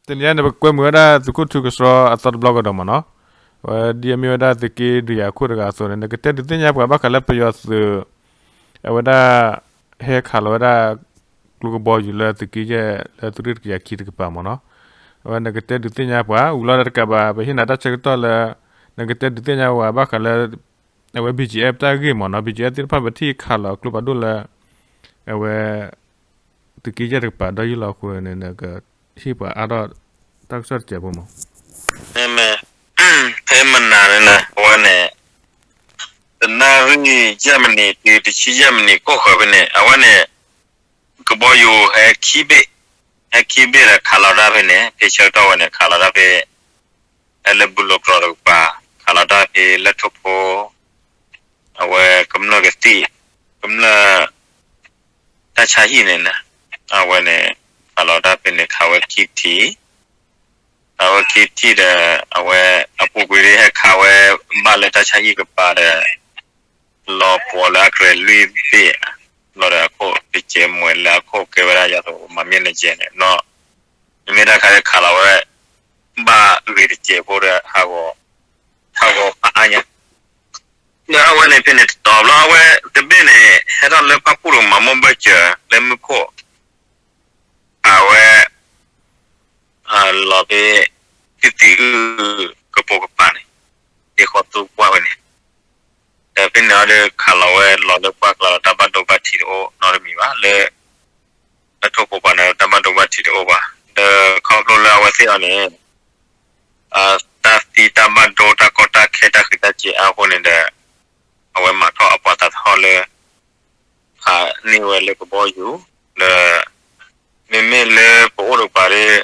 တနံၤအံၤန့ၣ် ပကွဲမုာ်ဝဲဒၣ်သုးခိၣ်ထူကဆှီအသီတဘျီကဒီးမ့ၢ်နီၤ, ဝဲဒ်အမ့ၢ်ဝဲဒၣ်သုးက့ဒုးယၤခိၣ်တဂၤအသိးန့ၣ် နကတဲဒုးသ့ၣ်ညါပှၤဘၣ်ဃးလၢပယီၤသုး အဝဲဒၣ် ဟဲခးလီၤဝဲဒၣ် ကျိကဘီယူၤလၢသုးက့ယဲၢ်လၢသုးရ့ၣ်တကယၤခံတကပၤမ့ၢ်နီၤ, အဝဲနကတဲဒုးသ့ၣ်ညါပှၤ ဝံၤလီၤဒီးတကးဘၣ် ပဟ့ၣ်နၤတၢ်ဆၢကတီၢ်လၢ နကတဲဒုးသ့ၣ်ညါပှၤဘၣ်ဃးလၢ အဝဲ ဘီၣ်ကၠံၣ်အဲၣ် တၢ်ဂ့ၢ်မ့ၢ်နီၤ, ဘီၣ်ကၠံၣ်အဲၣ် သ့ၣ်တဖၣ်ပထံၣ်ခးလီၤကျိဖးဒိၣ်လၢ အဝဲ သုးက့ယဲၢ်တကပၤဒီးယုၢ်လီၤအဃိန့ၣ် နကဟ့ၣ်ပှၤအါထီၣ်တၢ်ကစီၣ်တစဲးဖိမ့ၢ်, ဖဲမနၤန့ၣ် အဝဲန့ၣ် တနၣ်ရံၣ်ယဲၢ်မံးနံးတုၤတဆံယဲၢ်မံးနံး ခိၣ်ဃၢၤဖဲန့ၣ် အဝဲန့ၣ် ကဘီယူၤဟဲခံဘ့ၣ်, ဟဲခံဘ့ၣ်ဒီးခးလီၤတၢ်ဖဲန့ၣ် ဖဲဆၢကတီၢ်ဝဲန့ၣ် ခးလီၤတၢ်ဖဲ လၢဘူၣ်လိာ်ကြီၤတကပၤ, ခးလီၤတၢ်ဖဲလၢထိၣ်ဖိ, အဝဲကမျၢၢ်ကသံၣ်, ကမျၢၢ် တၢ်ဆါဟံၣ်န့ၣ် အဝဲန့ၣ် ခးလီၤတၢ်ဖဲန့ၣ် ခးဝဲခံထံၣ်, ခးဝဲခံထံၣ်ဒီး အဝဲအပူၤကွံာ်ဒ်ဟဲခးဝဲ ဘၣ်လၢတၢ်ဆါဟံၣ်ကပၤဒီး လီၤပှီၤလၢအကြဲၤလွံၢ်ဘ့ၣ်, လီၤဒီးအခိၣ်တစဲးမွဲၤလၢအခိၣ်ကဲဝဲဒၣ်ယၤသိးမၤမ့ၢ်နကဲန့ၣ်နီၤ, မ့မ့ၢ်တၢ်ခးခးလီၤဝဲ ဘၣ်ဂ့ၤတစဲးဖိဒီး ဟးဂီၤဖးအါညါ ဒီးအဝဲန့ၣ်ဖဲန့ၣ်တတီၤဘျီ အဝဲတဘ့ၣ်န့ၣ် ဟဲထီၣ်လၢဖၣ်ပူၣ်တကမၤမိၢ်ဘၢၣ်စၢၤလၢမုၢ်ခိၣ်, အဝဲ လီၤဖဲ သံၣ်သံၣ်အုၣ်ကပိာ်ကပၤန့ၣ် ဒ်ဃီသူကွၢ်ဝဲန့ၣ်, ဒီးဖဲန့ၣ်အီၤဒီး ခးလီၤဝဲလီၤလၢပှၢ်ကျါလီၤတၢ်ဘၣ်ဒိဘၣ်ထံးတအိၣ်နီတမံၤဘၣ် လၢ လၢထိၣ်ဖိပၤန့ၣ် တၢ်ဘၣ်ဒိဘၣ်ထံးတအိၣ်ဘၣ်, ဒီးခီဖျိလၢအဝဲသ့ၣ်အီၤန့ၣ် တၢ်သံတၢ်ဘၣ်ဒိ တၢ်ကီတၢ်ခဲတၢ်ဃံးတၢ်စ့ၤအါအဃိန့ၣ်ဒီး အဝဲမၤထီၣ်အပှၤသးသဟီၣ်လၢ ခးန့ၢ်ဝဲလၢကဘီယူၤ, ဒီး မ့မ့ၢ်လၢပအိၣ်တကပၤဒီး တၢ်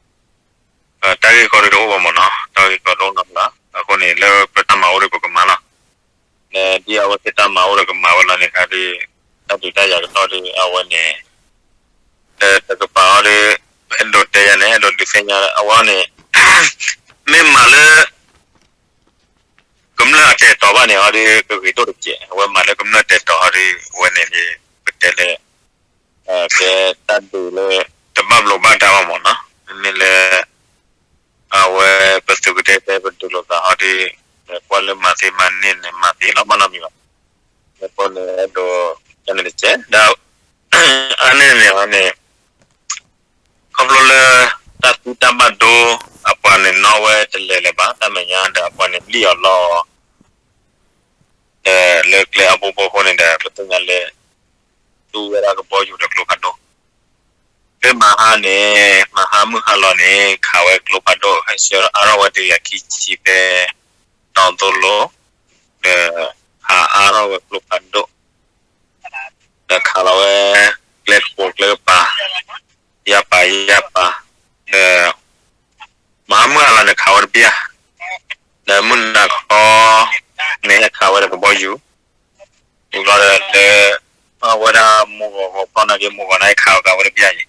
ဂ့ၢ်ကီဒုးတအိၣ်ဘၣ်မ့ၢ်နီၤ, တၢ်ဂ့ၢ်ကီဒုးတအိၣ်နီတဘျီ, အဃိန့ၣ် လၢပတၢ်မၤအိၣ်ဒီးပကမၤလီၤ, ဒီးဒ်အဝဲသ့ၣ်တၢ်မၤအိၣ်ဒီးကမၤဝဲလီၤန့ၣ်ခါဒီး တၢ်ဒုးတၢ်ယၤကတီၢ်ဒီး အဝဲန့ၣ် ဒီးတကပၤအီၤဒီး အဲၣ်ဒိးတဲယၤန့ၣ် အဲၣ်ဒိးဒုးသ့ၣ်ညါအဝဲန့ၣ် မ့ၢ်မၤလၢ ကမျၢၢ်အတဲာ်တီၤဘၣ်န့ၣ်အီၤဒီး ကဂ့ၤဒိၣ်တစဲး, အဝဲမၤလၢကမျၢၢ်တဲာ်တီၤအီၤဒီး အဝဲန့ၣ်ဒီး ပတဲလၢ ကဲတၢ်ဒုးလၢ တဘၣ်ဘျိးဘၣ်ဒါဘၣ်မ့ၢ်နီၤ, မ့မ့ၢ်လၢ အဝဲပသုးကတဲတဲပဒုးလိာ်သးအီၤဒီး ကွၢ်လၢမၤသ့မၤန့ၢ်န့ၣ် မၤသ့လီၤဘၣ်နီတမံၤဘၣ်, အဃိန့ၣ်အဲၣ်ဒိးကန့ၣ်တစဲး ဒီး အါန့ၢ်န့ၣ်အီၤန့ၣ် ခီဖျိလၢ တၢ်သံတၢ်ဘၣ်ဒိ အပှၤန့ၣ်နီၣ်ဝဲတလဲၤလၢၤဘၣ် တၢ်မဲာ်ညါဒီးအပှၤန့ၣ်လံၣ်အီၤလီၤ ဒီးလၢကျဲအဘိဘိအဃိန့ၣ်ဒီး ပသ့ၣ်ညါလၢ သူဝဲဒၣ်ကဘီယူၤဒီးကျိဖးဒိၣ်, ဖဲမဟါန့ၣ် မဟါမုၢ်ဟါလီၤန့ၣ် ခးဝဲကျိဖးဒိၣ် ဟဲဆှၢအါထီၣ်ဝဲတကယၤခံဆံဖဲ တီသိလိ ဒီး ခးအါထီၣ်ဝဲကျိဖးဒိၣ် ဒီးခးလီၤဝဲ ကျဲကပိာ်ကျဲကပၤ ယၢ်ပၤယၢ်ပၤ ဒီး မဟါမုၢ်ဟါလီၤန့ၣ်ခးဝဲတဘျီ, ဒီးမုၢ်နၤခီန့ၣ်ဟဲခးဝဲဒီးကဘီယူၤ, ဝံၤလီၤဒီးလၢ အဝဲဒၣ်မုၢ်ဂီၤဂီၤဖီၣ်နာ်က့ မုၢ်ဂီၤန့ၣ်ဟဲခးဝဲဒၣ်ဝဲတဘျီအံၤ,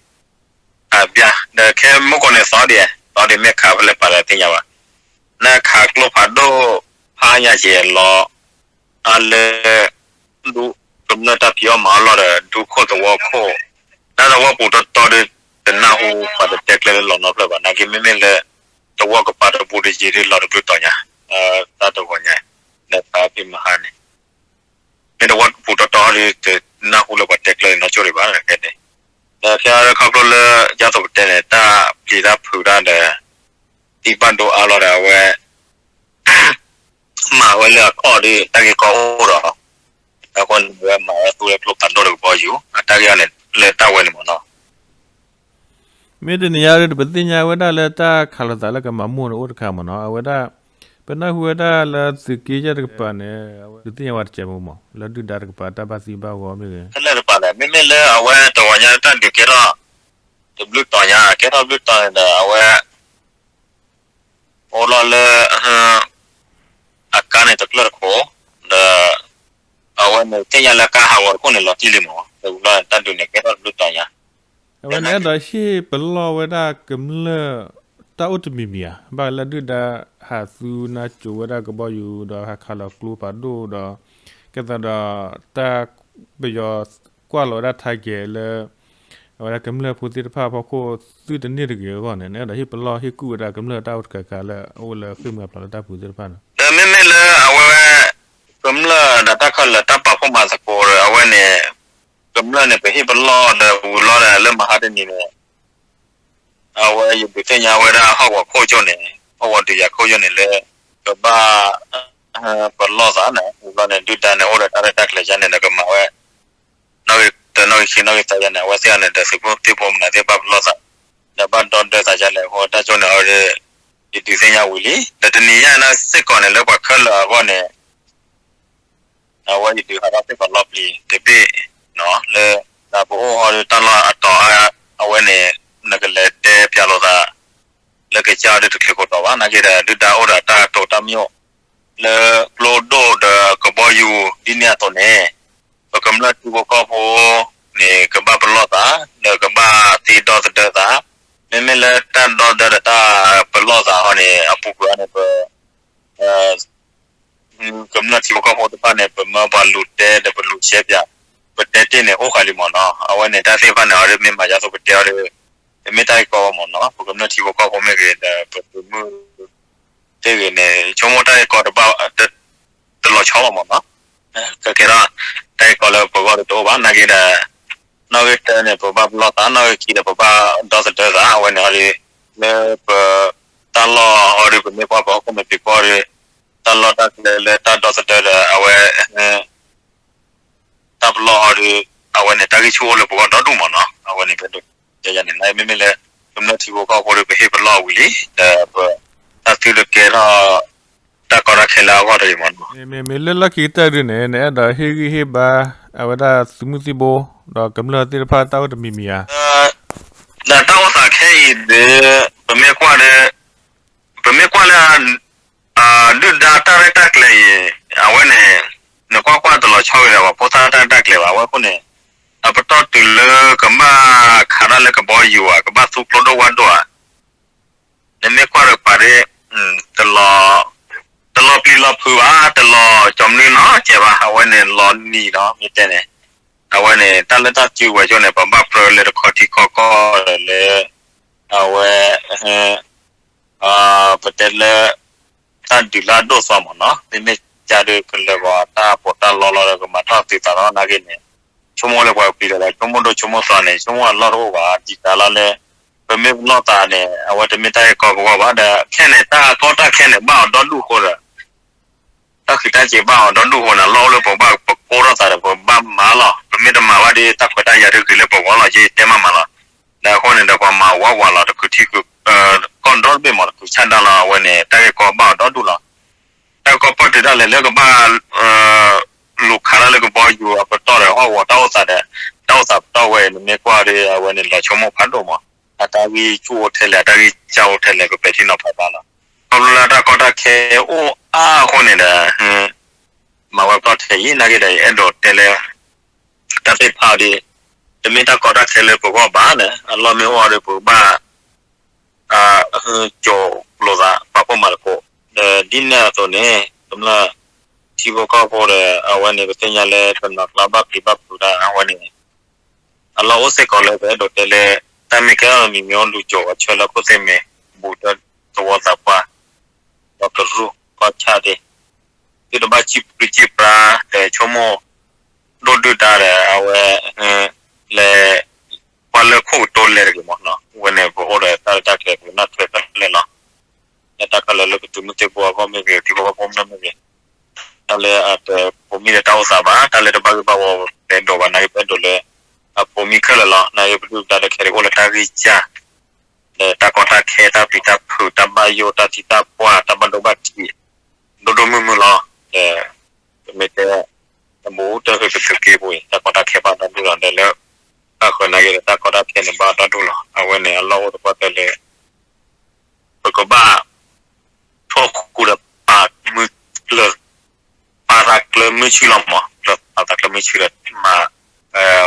ခးတဘျီ, ဒီးခဲမုၢ်ဂီၤန့ၣ်သီဒံး, သီဒံးမ့ၢ်ခးဖဲလဲၣ်ပာ်လၢသ့ၣ်ညါဘၣ်, နခးကျိဖးဒိၣ် ဖးညါက့ၤလီၤ အါလၢ ဒူကမျၢၢ်တၢ်ဖံးအီၣ်မၤအီၣ်လီၢ်ဒီး ဒူခိၣ်သဝီခိၣ်, တၢ်သဝီပူၤတီတီဒီး တနၢ်ဟူပှၤတတဲကျဲလၢလီၤနီတဖျၢၣ်ဘၣ် နာ်က့မ့မ့ၢ်လၢ သဝီကပၤတပူၤတယံၤဒီးလီၤတဘျုးတီၤညါ, တၢ်တဂီၤညါ, ဒီးဖဲမဟါန့ၣ် မ့ၢ်သဝီပူၤတီတီဒီး တနၢ်ဟူလၢပှၤတဲကျဲနီတဘျီဘၣ် ခဲန့ၣ်, ဒီးခဲအံၤခီဖျိလၢ ယသိးပတဲန့ၣ် တၢ်ပျံၤတၢ်ဖုးတၢ်ဒီး သံဘၣ်ဒိအါလီၤဒီးအဝဲ မၤဝဲလၢအခီၣ်ဒီး တၢ်ဂ့ၢ်ကီအိၣ်ဒီး အဃိန့ၣ် အဝဲမၤဝဲသူဝဲကျိဖးဒိၣ်ဒီးကဘီယူၤ အတၢ်ဂ့ၢ်အီၤန့ၣ် လၢတၢ်ဝဲန့ၣ်မ့ၢ်နီၤ. မ့ၢ်တနံၤညါဒီး ပသ့ၣ်ညါဝဲဒၣ်လၢတၢ်ခးလိာ်သးလၢကမၤမိၢ်န့ၣ်အိၣ်တခါမ့ၢ်နီၤ, အဝဲဒၣ် ပနၢ်ဟူဝဲဒၣ်လၢသုးက့ယဲၢ်တကပၤန့ၣ် ဒုးသ့ၣ်ညါဝဲတစဲးဖိမ့ၢ် လၢဒုၣ်ဒါတကပၤတၢ်ဘၣ်သံဘၣ်ဂီၤမ့ၢ်ဂ့ၤ တလဲၣ်တပၤလဲၣ် မ့မ့ၢ်လၢအဝဲတဂီၤညါတၢ်ဒုးကဲထီၣ် တဘျုးတီၤညါ ကဲထီၣ်ဘျုးတီၤန့ၣ်ဒီး အဝဲ အိၣ်လီၤလၢ အကါန့ၣ်တကျၢၢ်တခိၣ်, ဒီး အဝဲန့ၣ်သ့ၣ်ညါလၢကါဟးဂီၤတခိၣ်န့ၣ် လီၤတံၢ်လံမ့ၢ် တဘျီတၢ်ဒုးန့ၣ် ကဲထီၣ်တဘျုးတီၤညါ, အဝဲန့ၣ်အဲၣ်ဒိးဟ့ၣ်ပလီၢ်ဝဲဒၣ်ကမျၢၢ် တၢ်အိၣ်တမံၤမံၤဧါ, ဘၣ်လၢဒုၣ်ဒါဟးသူနါစိၤဝဲဒၣ်ကဘီယူၤဒီးဟးခးလီၤကျိဖးဒိၣ်ဒီး ကဲသးဒီး တၢ်ပယီၤကွၢ်လီၤဝဲဒၣ် target လၢ အဝဲဒၣ်ကမျၢၢ်ဖိသ့ၣ်တဖၣ်အဖီခိၣ် သုတန့ၢ်တဂ့ၤအဂီၢ်န့ၣ် နအဲၣ်ဒိးဟ့ၣ်ပလီၢ်ဟ့ၣ်ကူၣ်ဝဲဒၣ်ကမျၢၢ်တၢ်အိၣ်တခါခါလၢအအိၣ်လၢဃ့ၢ်မှံဟးဖျိးလၢတၢ်ပူၤသ့ၣ်တဖၣ်န့ၣ်, ဒီးမ့မ့ၢ်လၢအဝဲ ကမျၢၢ်ဒီးတၢ်ခဲလၢာ်တၢ်ပာ်ဖှိၣ်မၤသကိးဒီး အဝဲန့ၣ် ကမျၢၢ်န့ၣ် ပဟ့ၣ်ပလီၢ်ဒီးဝံၤလီၤဒီးလၢမဟါတနံၤန့ၣ် အဝဲယဒုးသ့ၣ်ညါဝဲဒၣ်ဟီၣ်ကဝီၤခိၣ်ကၠိန့ၣ် ဟီၣ်ကဝီၤဒုးယၤခိၣ်ကၠိန့ၣ်လၢ ကဘၣ် ပလီၢ်သးန့ၣ် ဝံၤလီၤန့ၣ် ဒုၣ်ဒါန့ၣ် အိၣ်ဒီးတၢ်ရဲၣ်တၢ်ကျဲၤယါန့ၣ်ဒီးကမၤဝဲ နီၣ်ဂံၢ်တၢ နီၣ်ဂံၢ်ခံ နီၣ်ဂံၢ်သၢယါန့ၣ် အဝဲသ့ၣ်အီၤန့ၣ် ဒီးသုးဖိသံၣ်ဖိမနုၤသ့ၣ်ဘၣ်ပလီၢ်သး ဒီးဘၣ်ဒီဒၢသးယါလဲၣ်အဃိ တၢ်ကၠိန့ၣ် အဝဲ ယဒုးသ့ၣ်ညါဝံၤလံ ဒီးတနံၤညါန့ၣ်စ့ၢ်ကီးန့ၣ် လၢပှၤခဲလၢာ်အဂီၢ်န့ၣ် အဝဲယဒုးဟးထီၣ်စ့ၢ်ကီးလီၤပျံၤတဘ့ၣ် လၢ ပအိၣ်ဟီဒုးတၢ်လီၢ်အတီၤအါ အဝဲန့ၣ် နကလဲၤတဲပၠးလိာ်သး လၢကစၢ်အီၤဒုးတချုးကိးတီၤဘၣ် နာ်က့ဒီး ဒုၣ်ဒါအိၣ်ဒီးတၢ်တိာ်တၢ်မျိၣ် လၢကျိဒိၣ်ဒီးကဘီယူၤဒ်န့ၣ်အသိးန့ၣ် ပကမျၢၢ်ထံဖိကီၢ်ဖိန့ၣ် ကဘၣ်ပလီၢ်သး ဒီးကဘၣ်သ့ဒီသဒၢသး မ့မ့ၢ်လၢတၢ်ဒီသဒၢတၢ်ပလီၢ်သးဟီန့ၣ် အပူၤကွံာ်အီၤန့ၣ် ပ ကမျၢၢ်ထံဖိကီၢ်ဖိတဖၣ်န့ၣ် ပမၢပှၤလူၤတဲဒီးပလူၤရှဲပၠး ပတဲတ့ၢ်န့ၣ် အိၣ်ဃာ်လံမ့ၢ်နီၤ အဝဲန့ၣ် တၢ်သ့ၣ်တဖၣ်န့ၣ် အီၤဒ်မ့ၢ်မၤယါသိးပတဲအီၤဒီး ပမ့ၢ်တၢ်ဂ့ၢ်ကီမ့ၢ်နီၤ ပကမျၢၢ်ထံဖိကီၢ်ဖိမ့ၢ်ဂ့ၤ ဒီးပသုးမုၢ်သ့ၣ်ဂ့ၤန့ၣ် ဆိကမိၣ်တၢ်ဂ့ၢ်ကီတဘၣ် တလီၤဆီလီၤမ့ၢ်နီၤ ကကဲထီၣ် တၢ်ဂ့ၢ်ကီလၢပဂီၢ်ဒီးတအိၣ်ဘၣ် နာ်က့ဒီး နီၣ်ဂံၢ်တၢန့ၣ် ပဘၣ်ပလီၢ်သး နီၣ်ဂံၢ်ခံဒီး ပဘၣ်ဒီသဒၢသး အဝဲန့ၣ်အီၤဒီး လၢပ တၢ်လီၢ်အီၤဒီး ပမ့ၢ်ကွၢ်ပဟီၣ်ခိၣ်မဲာ်ဖံးခိၣ်ဒီး တၢ်လီၢ်တၢ်ကျဲလၢတၢ်ဒီသဒၢဒီး အဝဲ တၢ်ပလီၢ်အီၤဒီး အဝဲန့ၣ် တၢ်ဂံၢ်ဆူၣ်အိၣ်လၢပဂီၢ်ဒီဒူၣ်မ့ၢ်နီၤ အဝဲန့ၣ် ပဒိးယၤန့ၣ် မ့မ့ၢ်လၢ ကမျၢၢ်ထံဖိကီၢ်ဖိဒီး ပဟ့ၣ်ပလီၢ်ဝံၤလံ ဒီးပ တၢ်သုတကဲထီၣ် တၢ်ကီတၢ်ခဲလၢအဂီၢ်တဂ့ၤမ့ၢ်နီၤ မ့မ့ၢ်လၢလီၢ်ခံကတၢၢ်ဒုန့ၣ် နအဲၣ်ဒိးဟ့ၣ်ဂံၢ်ဟ့ၣ်ဘါ အဝဲဒၣ်သုးမုၢ်သံၣ်ဘိ ဒီးကမျၢၢ်သ့ၣ်တဖၣ်တၢ်အိၣ်တမံၤမံၤဧါ ဒီးတၢ်အိၣ်သးခဲအံၤဒီး ပမ့ၢ်ကွၢ်ဒီး ပမ့ၢ်ကွၢ်လၢ ဒုၣ်ဒါတၢ်ရဲၣ်တၢ်ကျဲၤအံၤ အဝဲန့ၣ် နကွၢ်ကွၢ်တလီၤဆီဂ့ၤဒီး ပှၤဖိသၣ်တၢ်ရဲၣ်တၢ်ကျဲၤဘၣ် အဝဲအဃိန့ၣ် အပတီၢ်တုၤလၢကဘၣ်ခးတၢ်လၢကဘီယူၤဧါ ကဘၣ်သူကျိဒိၣ်ဝၣ်ဒိၣ်ဧါ နမ့ၢ်ကွၢ်ဒီးပှၤဒ် တလီၤ တလီၤပျံၤလီၤဖုးဘၣ် တလီၤကၠီမနုၤနီတစဲးဘၣ် အဝဲန့ၣ်လီၤနံၤလီၤ မ့ၢ်တဲန့ၣ် အဝဲန့ၣ် တၢ်လၢတၢ်စုကဝဲၤကၠိန့ၣ် ပဘၣ်ပြၢလၢတခီထံခီကီၢ်လၢ အဝဲ ပတဲလၢ တၢ်ဒုးလၢအဒိၣ်သွါမ့ၢ်နီၤ မ့မ့ၢ်ကစၢ်ဒုးကလၢၤပှၤတၢ်ပီးတၢ်လီလီၤဒီး ကမၤထီၣ်သုးသးလီၤ နာ်က့န့ၣ် ဆိကမိၣ်လၢပှၤပျံၤဒီး ဆိကမိၣ်ဒိၣ်ဆိကမိၣ်သွါန့ၣ် ဆိကမိၣ်အလီၢ်တအိၣ်ဘၣ် ဒ်တၢ်လီၢ်လၢ ပမ့ၢ်ပလီၢ်သးန့ၣ် အဝဲတမ့ၢ်တၢ်ဂ့ၢ်ကီပဂီၢ်ဘၣ်ဒီး ခဲန့ၣ် တၢ်ကီတၢ်ခဲန့ၣ် ဘၣ်အီၤဒီဒူၣ်အဃိဒီး တၢ်ဃံးတၢ်စ့ၤဘၣ်အီၤဒီဒူၣ်အဃိန့ၣ် အလီၢ်အိၣ်လၢပဘၣ်ပကိးထီၣ်သးဒီး ပဘၣ်မၤလီၤ ပမ့ၢ်တမၤဘၣ်ဒီး တၢ်ခွဲးတၢ်ယာ်တဂ့ၤလၢပဂီၢ်လီၤ ယတဲမးမးလီၤ ဒီးအဃိန့ၣ်ဒီး ပှၤမၤဝးဝးလီၤ တခုထံ ကီၢ်ဒီတဘ့ၣ်မ့ၢ်တခုဆၣ်ဒၣ်လီၤ အဝဲန့ၣ် တၢ်ဂ့ၢ်ကီဘၣ်အီၤဒီဒူၣ်လီၤ တၢ်ကီပၢၢ်တုၤဒၣ်လဲာ်လၢကဘၣ် လူၤခးတၢ်လၢကဘီယူၤအပတီၢ်ဒီး ဟီၣ်ကဝီၤတၢ်အိၣ်သးဒီး တၢ်အိၣ်သးပတီၢ်ဝဲအံၤ နမ့ၢ်ကွၢ်ဒီး အဝဲန့ၣ် လီၤဆိကမိၣ်ဖးဒိၣ်မး အတၢ်ဂံၢ်ဆူၣ်အိၣ်ထဲလဲၣ် အတၢ်ဂံၢ်စၢ်အိၣ်ထဲလဲၣ် ကပဲာ်ထံနီၤဖးဘၣ်လီၤ ခီဖျိလၢတၢ်ကီတၢ်ခဲအိၣ်အါအဃိန့ၣ်ဒီး မၤဝဲပတီၢ်ထဲအံၤ နာ်က့ဒီး ယအဲၣ်ဒိးတဲလၢ တၢ်သ့ၣ်တဖၣ်ဒီး တမ့ၢ်တၢ်ကီတၢ်ခဲလၢပဂီၢ်ဘၣ်န့ၣ် အလီၢ်မ့ၢ်အိၣ်ဒီး ပကဘၣ် ကၠိလိာ်သး ပာ်ဖှိၣ်မၤသကိး ဒီးဒ်န့ၣ်အသိးန့ၣ် ကမျၢၢ်ထံဖိကီၢ်ဖိဒီး အဝဲန့ၣ် ပသ့ၣ်ညါလၢတနီၤကျါဘၣ်ပျံၤဘၣ်ဖုးတၢ် အဝဲန့ၣ် အလီၢ်အိၣ်စ့ၢ်ကီးလၢပအဲၣ်ဒိးတဲလၢ တၢ်မ့ၢ်ကဲထီၣ်မံၤမ့ၢ်အိၣ်လူၤကၠိအီၤဆၢလၢခိၣ်သ့ၣ်မ့ၢ် ဘူးတၢ် သဝီသးပှၢ် ဒီးကရူၢ်ကီၢ်ဆၣ်သ့ၣ် သုတဘၣ်စံၣ်ပြံစံၣ်ပြါ ဒီးဆိကမိၣ် ဒိၣ်ဒုၣ်ဒါဒီး အဝဲ လဲၤ ပှၤလၢခိၣ်ကတိၤလဲၤတဂ့ၤမးနီၤ ဝဲန့ၣ် ပအိၣ်ဒီးတၢ်ရဲၣ်တၢ်ကျဲၤ ပကနၢ်ထွဲဖဲလဲၣ်လီၤ လၢတၢ်ခဲလၢာ်လၢပသုးမုၢ်သံၣ်ဘိအဂီၢ်မ့ၢ်ဂ့ၤ ထံဖိကီၢ်ဖိမ့ၢ်ဂ့ၤ တၢ်လၢအတ ပိာ်မံၤဒီးတၢ်အိၣ်သးဘၣ် တၢ်လၢတဘၣ်ဂ့ၢ်ဘၣ်ဝီပအဲၣ်ဒိးဘၣ် နာ်က့ပအဲၣ်ဒိးလၢ အပိာ်မံၤခဲလၢာ်လီၤ နာ်က့ပဒုၣ်ပဒါဒီးခဲအံၤအိၣ်လၢတၢ်ဂံၢ်စၢ် ဒီးတၢ်ကီတၢ်ခဲ တၢ်ပျံၤတၢ်ဖုး တၢ်ဘၣ်ယိၣ် တၢ်သံတၢ်ပှၢ် တၢ်ဘၣ်ဒိဘၣ်ထံး ဒိၣ်ဒိၣ်မုၢ်မုၢ်လီၤ ဒီး ပမ့ၢ်တဲ တဘူးတၢ်ဃ့ကထုးက့ၤပူၤအံၤ တၢ်ကီတၢ်ခဲဘၣ်ဒီဒူၣ်လီၤ ဒီးလၢ တၢ်ဃုာ်နာ်က့ဒီးတၢ်ကီတၢ်ခဲန့ၣ် ဘၣ်ဒီဒူၣ်လီၤ အဝဲန့ၣ်အလီၢ်အိၣ်သပှၢ်တၢၢ်လၢ ပကဘၣ် ထိၣ်ဃူဒီးပာ်မုၢ်ကျၢၤ ပာ်သးကျၢၤမုၢ်ဆ့ၣ်လီၤမး ကျၢၤပာ်သးကျၢၤမုၢ်ဆ့ၣ်ဒီး မၤ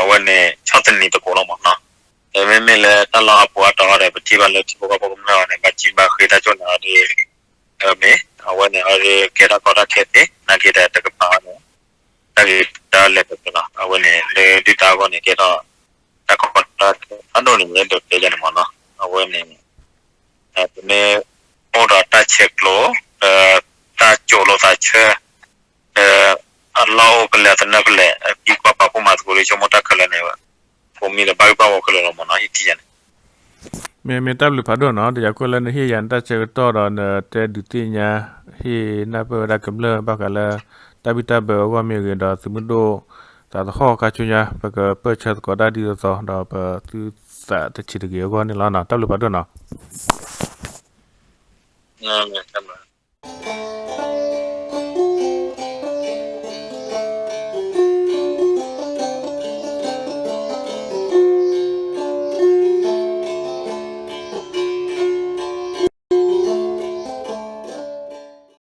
အဝဲန့ၣ် ဆီၣ်သနံးသကိးလီၤမးနီၤ မ့မ့ၢ်လၢတၢ်လီၢ်အပူၤအတီၤဒီး ပထံၣ်ဘၣ်လၢထံဖိကီၢ်ဖိကမျၢၢ်အီၤန့ၣ် ဘၣ်စံၣ်ဘၣ်ဃ့တၢ်ကၠိၣ်န့ၣ်အီၤဒီး မ့ၢ် အဝဲန့ၣ်အီၤဒီး ကဲထီၣ်ကီတၢ်ခဲသ့ နာ်က့ဒီးတကပၤအီၤန့ၣ် တၢ်ဂ့ၤတၢ်လဲၤပသ့လီၤ အဝဲန့ၣ် လၢဒုၣ်ဒါအဂီၢ်န့ၣ် ကဲထီၣ် တၢ်ကီ ဖးဒိၣ်န့ၣ် ယအဲၣ်ဒိးတဲယၤန့ၣ်မ့ၢ်နီၤ အဝဲန့ၣ် ပမ့ၢ်အိၣ်ဒီးတၢ်ဆဲးကျိး ဒီးတၢ်ကၠိလိာ်သးဆၢ ဒီး အလီၢ်အိၣ်ကလဲာ်သနၢၣ်ကလဲာ် အသံကွၢ်ပာ်ဖှိၣ်မၤသကိးလၢဆိကမိၣ်တၢ်ခဲလၢာ်န့ၣ် ကိးမံၤဒီးဘၣ်ဂ့ၢ်ဘၣ်ဝီခဲလၢာ်လီၤမ့ၢ်နီၤ ယထံၣ်ယၤန့ၣ် မ့ၢ်မ့ၢ်တၢ်ဘျုးဖးဒိၣ်နီၤ ဒီးယကွၢ်လၢနဟ့ၣ်ယၤနတၢ်ဆၢကတီၢ်ဒီးနတဲဒုးသ့ၣ်ညါ ဟ့ၣ်နၢ်ပၢၢ်ဝဲဒၣ်ကမျၢၢ်ဘၣ်ဃးလၢ တၢ်ဘံၣ်တၢ်ဘၢအဂီၢ်မ့ၢ်ဂ့ၤ ဒီးသုးမုၢ်ဒိၣ်သးသဟီၣ်ခါဆူညါ ပကပၢၢ်ဆၢသကိးတၢ်ဒ်သိးသိး ဒီးပသုသးတဆံးတဂ့ၤအဂီၢ်န့ၣ်လီၤနီၤ တၢ်ဘျုးဖးဒိၣ်နီၤ